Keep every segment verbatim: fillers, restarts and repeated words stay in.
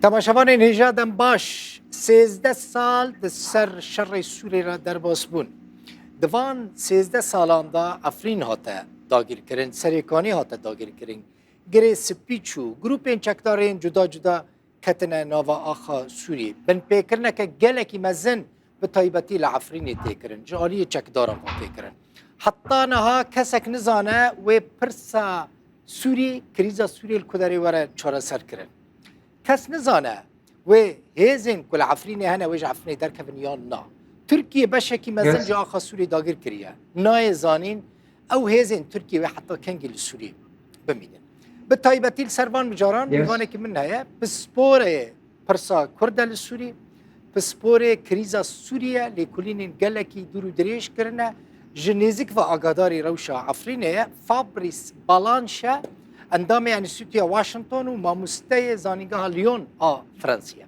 Temaşevanên hêja dem baş, sêzdeh sal di ser şerê Sûrê re derbas bûn. Di van sêzdeh salan de Efrîn hate dagirkirin, Serêkanî hate dagirkirin, Girê Spî çû, grûpên çekdarên cuda cuda ketine nava axa Sûriyê. Binpêkirineke gelekî mezin bi taybetî li Efrînê tê kirin, ji aliyê çekdaran ve tê kirin. Heta niha kesek nizane wê pirsa Sûrî, krîza Sûriyê li ku derê were çareserkirin. Kes nizane wê hêzên ku li Efrînê hene wê ji Efrînê derkevin yan na. Tirkiye beşekî mezin Yes. ji axa Sûriyê dagir kiriye. Nayê zanîn ew hêzên Tirkiye wê heta kengî li Sûriyê bimînin. Bi taybetî li ser van mijaran Yes. mêvanekî min heye. Pisporê pirsa Kurd e li Sûrî. Pisporê krîza Sûrî ye, lêkolînên gelekî dûr û dirêj kirine. Ji nêzik ve agadarî rewşa Efrînê ye. Fabrice Balanche, endamê Enstîtuya Washington û mamosteyê Zanîngeha Lyon a Fransê ye.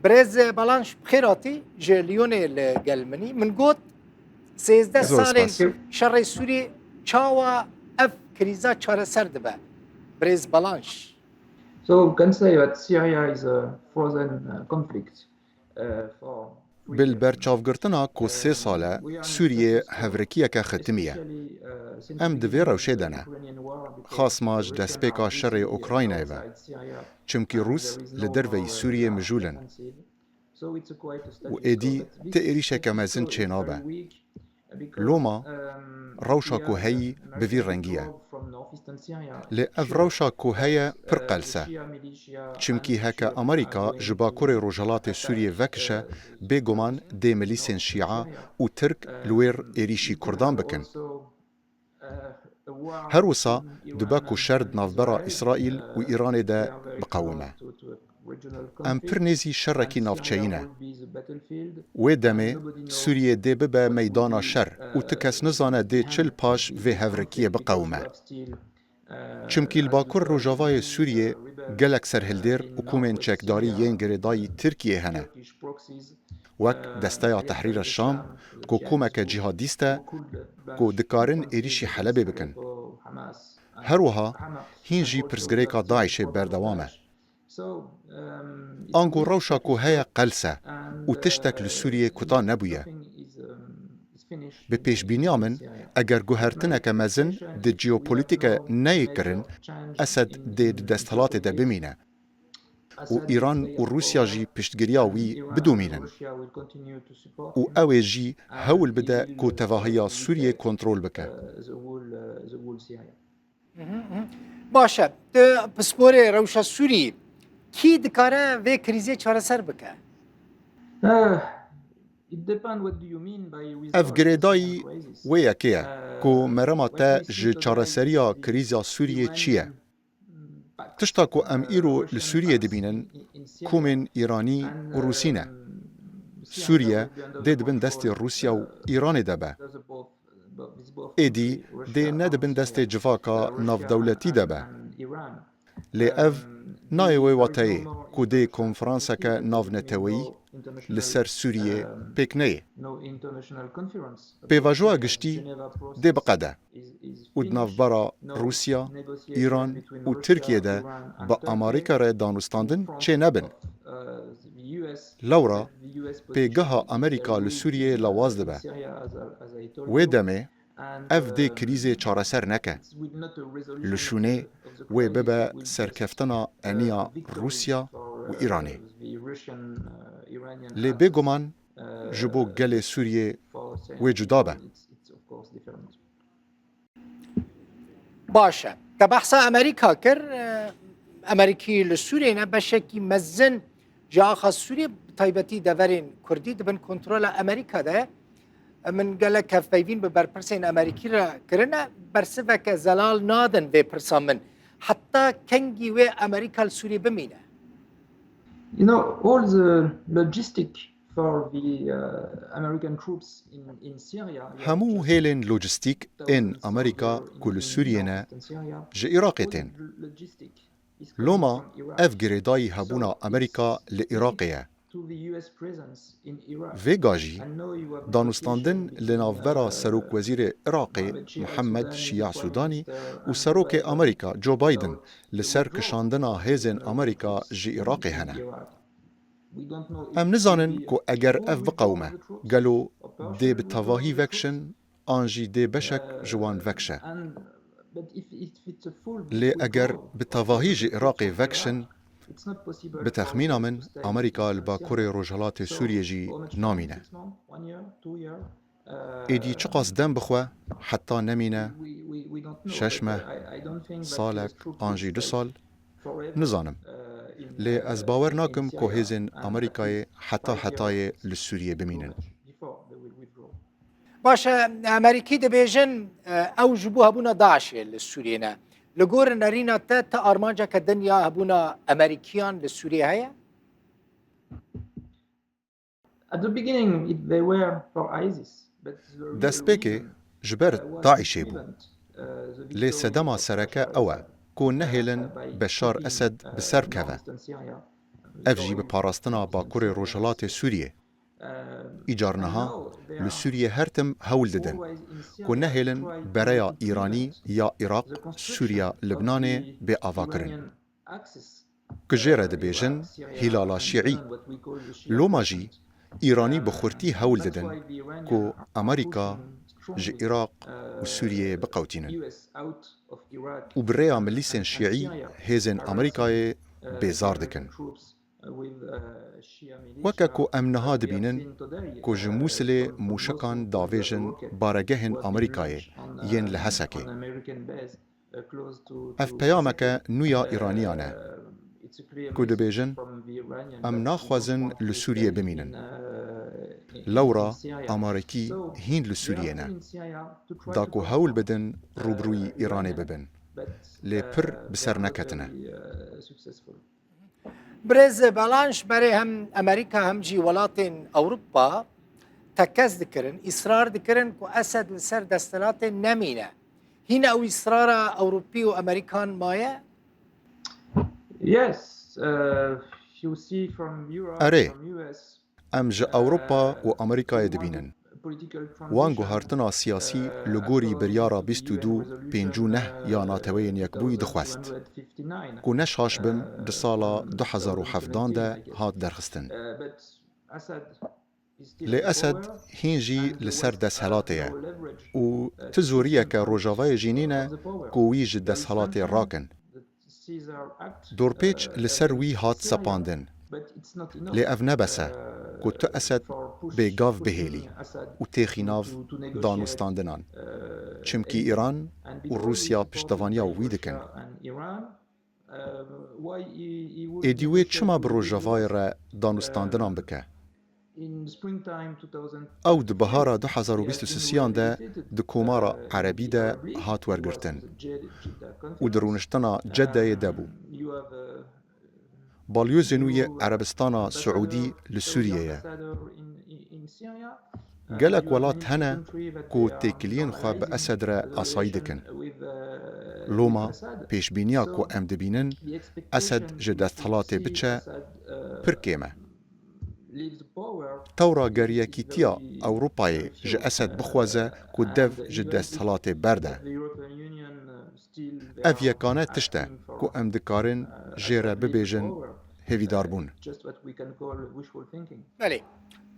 Birêz Balanche, bi xêr hatî ji Lyonê li gel min î. Min got, sêzdeh Zor salên spas. şerê Sûrî, çawa ev krîza çareser dibe? Birêz Balanche. So we can say that Syria is a frozen uh, conflict. Uh, for Bil berçavgirtina ku sê sal e Sûriyê hevrekiyeke xetimiye. Em di vê rewşê de ne. Xasma ji destpêka şerê Ukraynayê ve. Çimkî Rûs li derveyî Sûriyê mijûl in. Û êdî ti êrîşeke mezin çênabe. Loma rewşa ku heyî bi vî rengî ye. Lê ev rewşa ku heye pir qels e. Çimkî heke Amerîka ji bakurê rojhilatê Sûriyê vekişe, bêguman dê milîsên Şîa û Tirk li wêr êrîşî Kurdan bikin. Her wisa dibe ku şer di navbera Îsraîl û Îranê de biqewime. Em pir nêzî şerekî navçeyî ne. Wê demê Sûriyê dê bibe meydana şer û ti kes nizane dê çi li paş vê hevrekiyê biqewime. Çimkî li Bakur Rojavayê Sûriyê gelek serhildêr û komên çekdarî yên girêdayî Tirkiyê hene. Wek Desteya Tehrîra Şam, ku komeke cîhadîst e, ku dikarin êrîşî Helebê bikin. Her wiha hîn jî pirsgirêka DAIŞê berdewam e. Ango rewşa ku heye qels e û tiştek li Sûriyê kuta nebûye. Bi pêşbîniya min, eger guhertineke mezin di jeopolitîke neyê kirin, Esed dê di desthilatê de bimîne û Îran û Rûsya jî piştgiriya wî bidomînin û ew ê jî hewl bide ku tevahiya Sûriyê kontrol bike. Baş e, tu pisporê rewşa Sûrî kî dikare vê krîzê çareser bike? Ev girêdayî wê yekê ye ku merema te ji çareseriya krîza Sûriyê çi ye? Tişta ku em îro li Sûriyê dibînin, komên Îranî û Rûsî ne. Sûriye dê di bin destê Rûsya û Îranê de be. Êdî dê ne di bin destê civaka navdewletî de be. Lê ev nayê wê wateyê ku dê konferanseke navneteweyî li ser Sûriyê pêk neyê. Pêvajoya giştî dê biqede û di navbera Rûsya, Îran û Tirkiye de bi Amerîka re danûstandin çê nebin. Lewra pêgeha Amerîka li Sûriyeyê lawaz dibe. Wê demê ev dê krîzê çareser neke. Li şûnê wê bibe serkeftina eniya Rûsya û Îranê. Lê bêguman ji bo gelê Sûriyê wê cuda be. Baş e. Te behsa Amerîka kir. E, Amerîkî li Sûriyê ne, beşekî mezin ji axa Sûriyê, bi taybetî deverên Kurdî, di bin kontrola Amerîka de ye. Min gelek hevpeyvîn bi berpirsên Amerîkî re kirine. Bersiveke zelal nadin vê pirsa min. Heta kengî wê Amerîka li Sûriyê bimîne? You know, all the logistic for the uh, American troops in, in Syria. Hemû hêlên lojistîk ên Amerîka ku li Sûriyê ne, ji Iraqê tên. Loma ev girêdayî hebûna Amerîka li Iraqê ye. Vêga jî danûstandin li navbera serokwezîrê Iraqê Mihemed Şiya Sûdanî û serokê Amerîka Joe Biden li ser kişandina hêzên Amerîka ji Iraqê hene. Em nizanin ku eger ev biqewime, gelo dê bi tevahî vekişin an jî dê beşek ji wan vekişe. Lê eger bi tevahî ji Iraqê vekişin, bi texmîna min Amerîka li Bakurê Rojhilatê Sûriyê jî namîne. Êdî çiqas dem bixwe heta nemîne şeş meh, salek an jî du sal, nizanim. Lê ez bawer nakim ku hêzên Amerîkayê heta hetayê li Sûriyê bimînin. Baş e, Amerîkî dibêjin, e, ew ji bo hebûna DAIŞê li Sûriyê ne. Li gor nerîna te, ti armanceke din ya hebûna Amerîkiyan li Sûriyê heye? At the beginning, it, they were for ISIS, but the real Destpêkê reason ji ber uh, was DAIŞê bû. driven, uh, the Lê victory sedema of sereke Bashar ew e Assad, ku nehêlin uh, by Beşar taking, Esed uh, bi ser bikeve. northeastern Syria, Ev jî bi withdrawing parastina from Bakurê Syria. Rojhilatê Sûriyê. Um, Îcar and niha now they li are Sûriyê her tim hewl didin always in Syria ku nehêlin try to bereya implement Îranî ya Iraq, the construction Sûriya, of Libnanê the bê avakirin. Iranian axis, Ku jê re uh, dibêjin Iraq, Syria, Hîlala and Şiî. Lebanon, what we call the Shia Loma jî Levant. Îranî Uh, bi xurtî hewl that's didin why the Iranian ku are Amerîka pushing ji strongly, Iraq uh, û Sûriyeyê biqewtînin U S out of Iraq û bi rêya and, milîsên and, and Şiî Syria hêzên are Amerîkayê uh, bêzar American dikin. Troops, uh, with, uh, Shia militia. Weke ku em niha And we have dibînin seen today, ku ji uh, Mûsilê from, from mûşikan Mosul, there was a davêjin rocket baregehên was Amerîkayê launched on, yên li uh, Hesekê. on American base, uh, close to, Ev to peyameke Hesekê. nû ya Uh, Îraniyan e it's a clear ku message dibêjin, from the Iranian em that we naxwazin don't want li this Sûriyê in, bimînin. in, uh, in, Lewra in Syria. Amerîkî So, hîn li they are Sûriyê ne. put in Syria to try Da to ku control, hewl bidin uh, rûbirûyî Îranê Iranian. bibin. But, Lê uh, pir bi ser they were neketine. very, uh, successful. Birêz Balanş berê hem Amerîka hem jî welatên Ewropa tekez dikirin, îsrar dikirin ku Esed li ser desthilatê nemîne. Hîn ew îsrara Ewropî û Amerîkan maye? Yes, uh, you see from Europe, Erê, from U S, em ji Ewropa û Amerîkayê dibînin. Wan Wan guhertina siyasî li gorî biryara bîst û du pêncî û neh ya Neteweyên Yekbûyî dixwest ku ne şaş bin di sala du hezar û hevdan de hat derxistin. Lê Esed hîn jî li ser desthilatê ye û ti zoriyeke Rojavayê jî nîne ku wî ji desthilatê rakin. Dorpêç li ser wî hat sepandin. Lê ev ne bes e ku tu Esed bêgav bihêlî û têxî nav danûstandinan. Çimkî Îran û Rûsya piştevaniya wî dikin. Êdî wê çima bi Rojavayê re danûstandinan bike? Ew di bihara du hezar û bîst û sêyan de di Komara Erebî de hat wergirtin û di rûniştina Ceddeyê de bû. Balyozê nû yê Erebistana Siûdî li Sûriyê ye. Gelek welat hene ku têkiliyên xwe bi Esed re asayî dikin. Loma pêşbîniya ku em dibînin Esed ji desthilatê biçe pir kêm e. Tewra geriyekîtiya Ewropayê ji Esed bixwaze ku dev ji desthilatê berde. Ev yekane tişt e ku em dikarin jê re bibêjin hêvîdarbûn. Belê.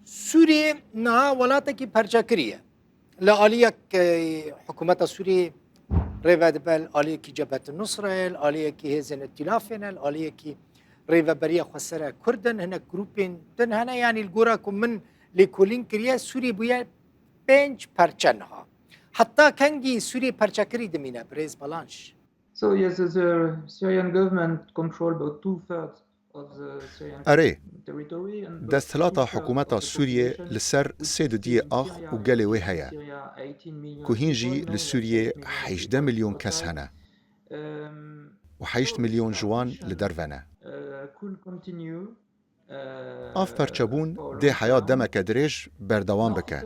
Sûriyê niha welatekî perçekirî ye. Li aliyek, e, hikûmeta Sûriyê rêve dibe, li aliyekî Cebhet Nusre ye, li aliyekî hêzên îtîlafê ne, li aliyekî rêveberiya xwesere Kurd in, hinek grûpên din hene. Yanî li gora ku min lêkolîn kiriye, Sûriyê bûye pênc perçe niha. Heta kengî Sûriyê perçekirî dimîne, birêz Balanş? So yes, the Syrian government control about two thirds of the Syrian Erê, territory and desthilata hikûmeta Sûriyê li ser sê dudiyê ax û gelê wê heye, ku hîn jî li Sûriyê hejdeh milyon kes hene û heşt milyon ji wan li derve ne. Av perçebûn dê heya demeke dirêj berdewam bike.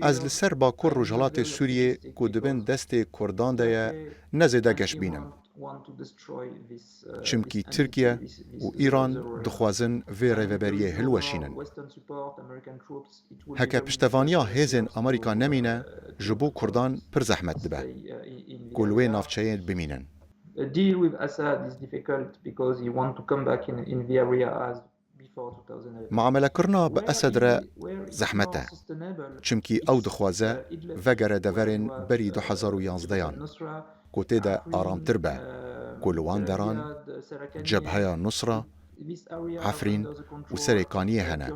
Ez li ser bakur rojhilatê Sûriyê ku di bin destê Kurdan de ye, ne zêde geş bînim. Çimkî Tirkiye û Îran dixwazin vê rêveberiyê hilweşînin. Heke piştevaniya hêzên Amerîka nemîne, ji bo Kurdan pir zehmet dibe ku li wê navçeyê bimînin. A deal with Assad is difficult because he want to come back in, in the area as before two thousand eleven. Muamelekirina bi Esed re zehmet e, çimkî ew dixwaze vegere deverên berî du hezar û yanzdeyan, ku tê de aramtir be, ku li wan deran Cebheya Nusra, Efrîn û Serê Kaniyê hene,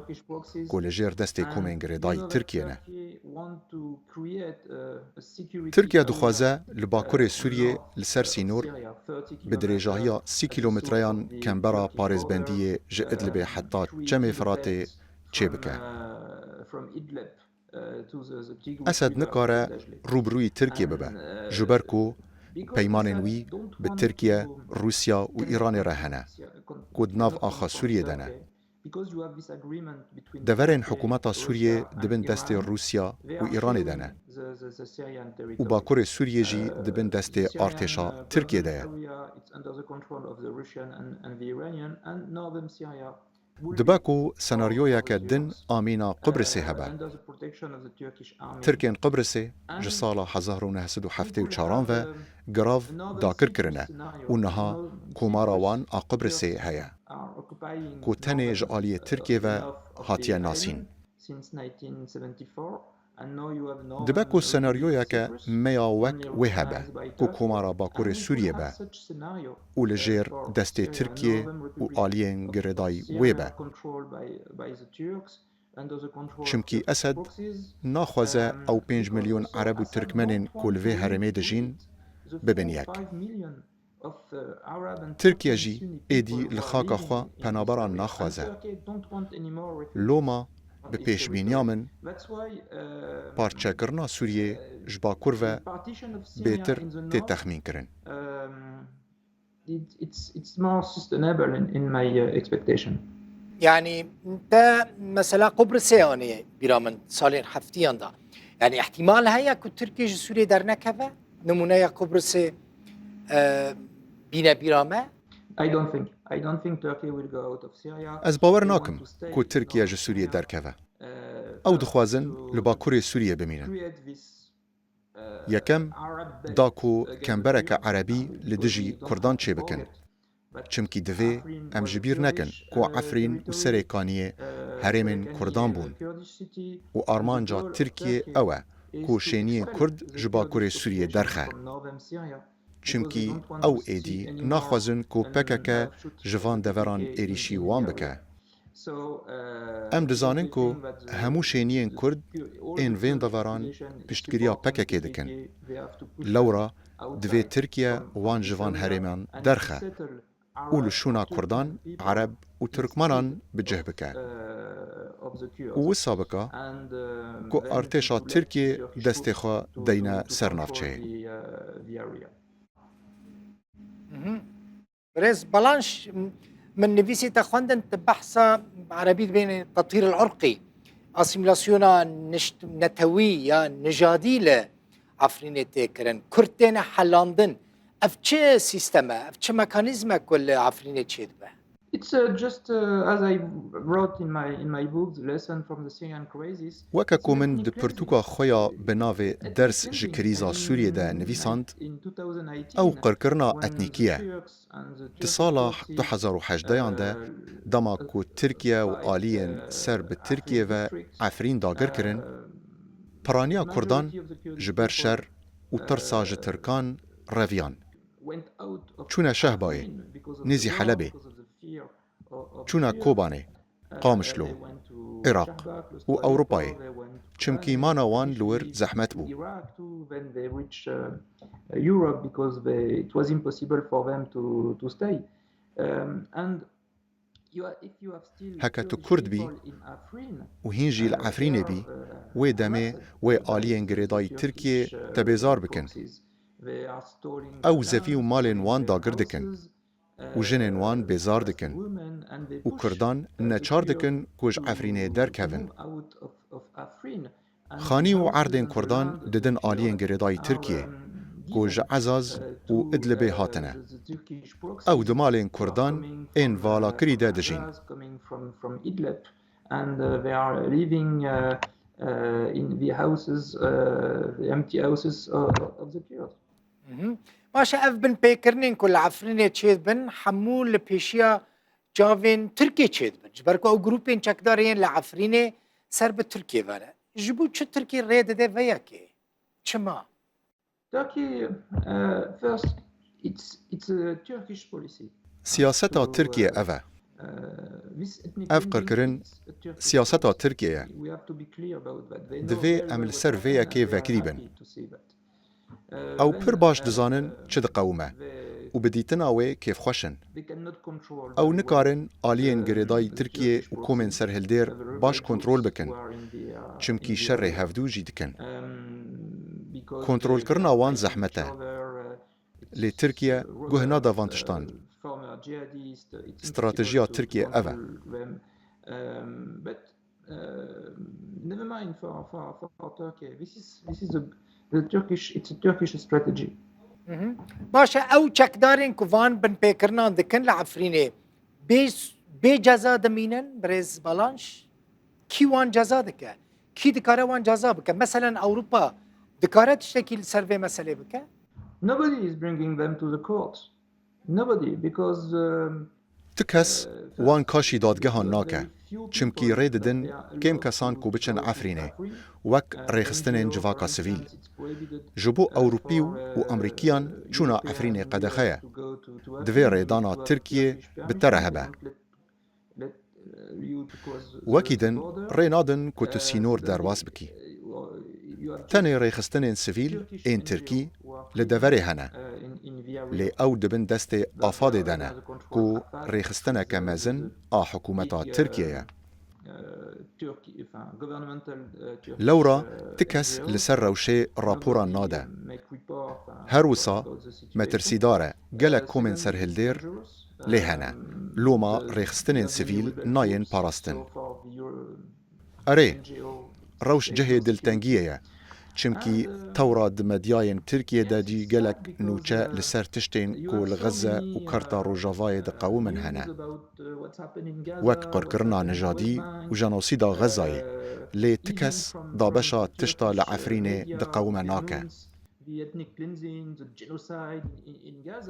ku li jêr destê komên girêdayî Tirkiyê ne. Tirkiye dixwaze li bakurê Sûriyê li ser sînor bi dirêjahiya sî kîlometreyan kembera parêzbendiyê ji Idlibê heta Çemê Firatê çêbike. Esed nikare rûbirûyî Tirkiyê bibe, ji ber ku peymanên wî bi Tirkiye, Rûsya û Îranê re hene, ku di nav axa Sûriyê de ne. Deverên hikûmeta Sûriyê di bin destê Rûsya û Îranê de ne û bakurê Sûriyê jî di bin destê artêşa Tirkiyê de ye. Dibe ku senaryoyeke din a mîna Qubrisê hebe. Tirkên Qubrisê ji sala hezar û neh sed û heftê û çaran ve girav dagir kirine û niha Komara wan a Qubrisê heye, ku tenê ji aliyê Tirkiyê ve hatiye nasîn. Dibe ku senaryoyeke me ya wek wê hebe, ku Komara Bakurê Sûriyê be û li jêr destê Tirkiyê û aliyên girêdayî wê be. Çimkî Esed naxwaze ew pênc milyon Ereb û Tirkmenên ku li vê herêmê dijîn bibin yek. Tirkiye jî êdî li xaka xwe penaberan naxwaze. Loma bi pêşbîniya min parçekirina Sûriyê ji Bakur ve bêtir tê texmînkirin. It's, it's more sustainable in, in my uh, expectation. Yani te mesela Qubrisê anê bîra min salên heftiyan da. Yani ihtimal heye ku Tirkiye ji Sûriyê dernekeve? Nimûneya Qubrisê e, bîne bîra me? I don't think. I don't think Turkey will go out of Syria. Ez bawer nakim ku Tirkiye ji Sûriyê derkeve. Ew dixwazin li bakurê Sûriyê bimînin. Yekem, da ku kembereke erebî li dijî Kurdan çêbikin. Çimkî divê em ji bîr nekin ku Efrîn û Serê Kaniyê herêmên Kurdan bûn û armanca Tirkiyê ew e ku şêniyên Kurd ji Bakurê Sûriyê derxe. Çimkî ew êdî naxwazin ku P K K ji van deveran êrîşî wan bike. Em dizanin ku hemû şêniyên Kurd ên vên deveran piştgiriya P K K dikin. Lewra divê Tirkiye wan ji van herêman derxe û li şûna Kurdan, Ereb û Tirkmenan bi cih bike û wisa bike ku artêşa Tirkiyê destê xwe deyne ser navçeyê. Birêz Balanş, min nivîsî te xwendin, tu behsa erebî dibênê tetîr el urqî, asîmîlasyona nişt-, netewî ya nijadî li Efrînê tê kirin. Kurd têne helandin. Ev çi sîstem e? Ev çi mekanîzm e ku li Efrînê çêdibe? It's uh, just uh, as I wrote in my in my book, the lesson from the Syrian crisis. Weke ku min di pirtûka xwe ya bi navê Ders ji Krîza Sûriyê de nivîsand, ew qirkirina etnîkî ye. Di sala du hezar û hejdeyan de, dema ku Tirkiye û aliyên ser bi Tirkiyê ve Efrîn dagir kirin, piraniya Kurdan ji ber şer û tirsa ji Tirkan reviyan. Çûne Şehbayê, nêzî Helebê. Çûne Kobanê, Qamişlo, Iraq û Ewropayê. Çimkî mana wan li wir zehmet bû. Europe because they, it was impossible for them to, to stay. Um, and Heke tu Kurd bî û hîn jî li Efrînê bî, wê demê wê aliyên girêdayî Tirkiyê te bêzar bikin. Ew zevî û malên wan dagir dikin û jinên wan bêzar dikin û Kurdan neçar dikin ku ji Efrînê derkevin. Xanî û erdên Kurdan didin aliyên girêdayî Tirkiyê ku ji Ezaz û Idlibê hatine. Ew di malên Kurdan ên valakirî de dijîn. And uh, they are living uh, uh, in the houses, uh, the empty houses uh, of the Kurds. Baş e, ev binpêkirinên ku li Efrînê çêdibin, hemû li pêşiya çavên Tirkiyê çêdibin. Ji ber ku ew grûpên çekdar yên li Efrînê ser bi Tirkiyê ve ne. Ji bo çi Tirkiye rê dide vê yekê? Çima? Turkey, uh, first, it's, it's a Turkish policy. Siyaseta Tirkiye ev e. Ev qirkirin siyaseta Tirkiye ye. Divê em li ser vê yekê vekirî bin. Ew pir baş dizanin çi diqewime û bi dîtina wê kêfxweş in. Ew nikarin aliyên girêdayî Tirkiyê û komên serhildêr baş kontrol bikin, çimkî şerê hevdû jî dikin. Kontrolkirina wan zehmet e. Lê Tirkiye guh nade van tiştan. Stratejiya Tirkiye ev e. Uh, never mind for, for, for Turkey. This is, this is a, the Turkish, it's a Turkish strategy. Baş e, ew çekdarên ku van binpêkirinan dikin li Efrînê bê, bê ceza dimînin, birêz Balanş? Kî wan ceza dike? Kî dikare wan ceza bike? Meselen Ewropa dikare tiştekî li ser vê meselê bike? Nobody is bringing them to the court. Nobody, because um, Tu kes wan kaşî dadgehan nake, çimkî rê didin kêm kesan ku biçin Efrînê, wek rêxistinên civaka sivîl. Ji bo Ewropî û Amerîkiyan çûna Efrînê qedexe ye. Divê rêdana Tirkiyê bi te re hebe. Wekî din rê nadin ku tu sînor derbas bikî. Tenê rêxistinên sivîl ên Tirkî li deverê hene. Lê ew di bin destê AFADê de ne ku rêxistineke mezin a hikûmeta Tirkiyê ye. Lewra ti kes li ser rewşê raporan nade. Her wisa metirsîdar e, gelek komên serhildêr lê hene. Loma rêxistinên sivîl nayên parastin. Erê, rewş cihê diltengiyê ye. Çimkî tewra di medyayên Tirkiyê de jî gelek nûçe li ser tiştên ku li Xezze û Kerta Rojavayê diqewimin hene. Wek qirkirina nijadî û jenosîda Xezayê, lê ti kes dabeşa tişta li Efrînê diqewime nake.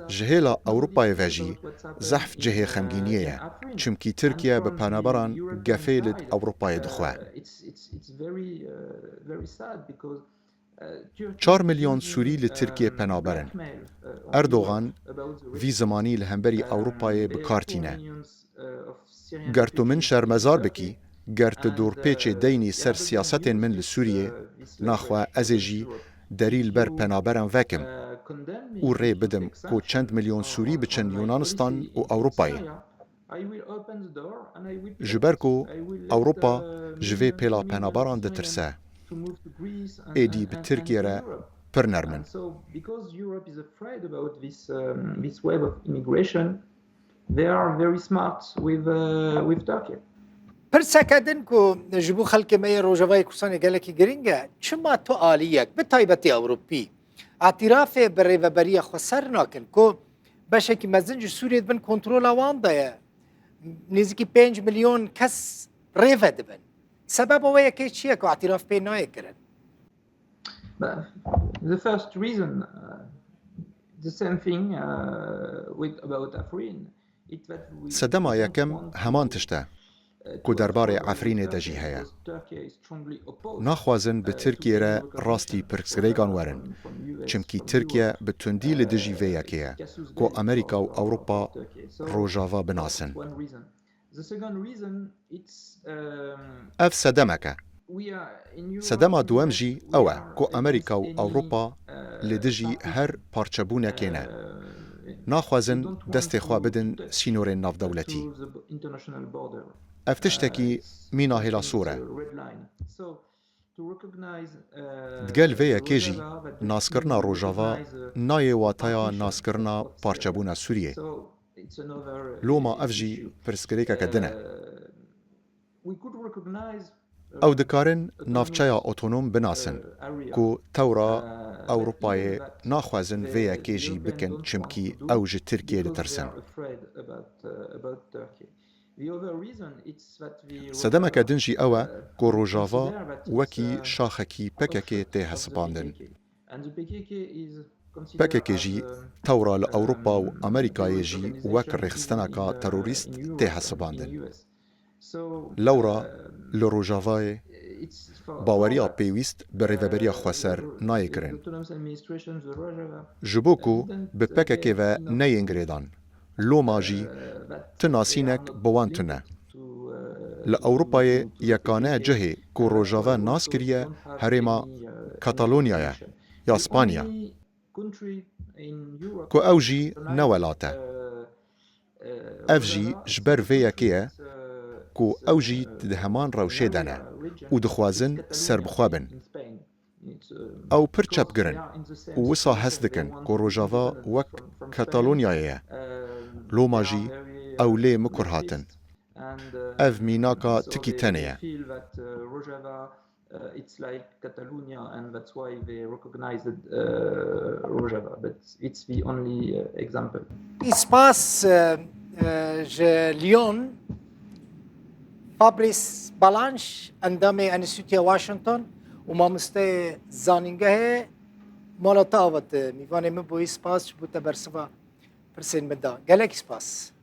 Ji hêla Ewropayê ve jî zehf cihê xemgîniyê ye, çimkî Tirkiye bi penaberan gefê li Ewropayê dixwe. Çar milyon Sûrî li Tirkiyê penaber in. Erdogan vî zimanî li hemberî Ewropayê bi kar tîne. Ger tu min şermezar bikî, ger tu dorpêçê deynî ser siyasetên min li Sûriyê, naxwe ez ê jî derî li ber penaberan vekim û rê bidim ku çend milyon Sûrî biçin Yunanistan û Ewropayê. Ji ber ku Ewropa ji vê pêla penaberan ditirse, êdî bi Tirkiye re pir nerm in. They are very smart with, uh, with Turkey. Pirseke din ku ji bo xelkê me yê Rojavayê Kurdistanê gelekî giring e, çima tu aliyek, bi taybetî Ewropî, îtirafê bi rêveberiya xweser nakin ku beşekî mezin ji Sûriyê di bin kontrola wan de ye? Nêzîkî pênc milyon kes rêve dibin. Sebeba wê yekê çi ye ku îtiraf pê nayê kirin? But the first reason, uh, the same thing uh, with about Afrin. Sedema yekem heman tişt e ku derbarê Efrînê de jî heye. Naxwazin bi Tirkiye re rastî pirsgirêkan werin, çimkî Tirkiye bi tundî li dijî vê yekê ye ku Amerîka û Ewropa Rojava binasin. Ev sedemek e. Sedema duwem jî ew e ku Amerîka û Ewropa li dijî her parçebûnekê ne. Naxwazin destê xwe bidin sînorên navdewletî. Ev tiştekî mîna hêla sor e. Digel vê yekê jî naskirina Rojava nayê wateya naskirina parçebûna Sûriyê. Loma ev jî pirsgirêkeke din e. Ew dikarin navçeya otonom binasin, ku tewra Ewropayê naxwazin vê yekê jî bikin, çimkî ew ji Tirkiyê ditirsin. Sedemeke din jî ew e ku Rojava wekî şaxekî P K K tê hesibandin. P K K jî tewra li Ewropa û Amerîkayê jî wek rêxistineka terorîst tê hesibandin. Lewra li Rojavayê baweriya pêwîst bi Rêveberiya Xweser nayê kirin. Ji bo ku bi P K K ve neyên girêdan, loma jî ti nasînek bi wan tune. Li Ewropayê yekane cihê ku Rojava nas kiriye herêma Katalonyaya ya Spanya, ku ew jî ne welat e. Ev jî ji ber vê yekê ye ku ew jî di heman rewşê de ne û dixwazin serbixwe bin. Ew pir çepgir in û wisa hez dikin ku Rojava wek Katalonyayê ye. Loma jî ew lê mikur hatin. Ev mînaka tikî tenê ye. Uh, it's like Catalonia, and that's why they recognized uh, Rojava. But it's the only uh, example. Îspas e, e, ji Lyon, Fabrice Balanche, endamê Enstîtuya Washington û mamosteyê zanîngehê, mala te avêt. Mîvanê min bûyî, spas ji bo te bersiva pirsên min da. Gelek spas.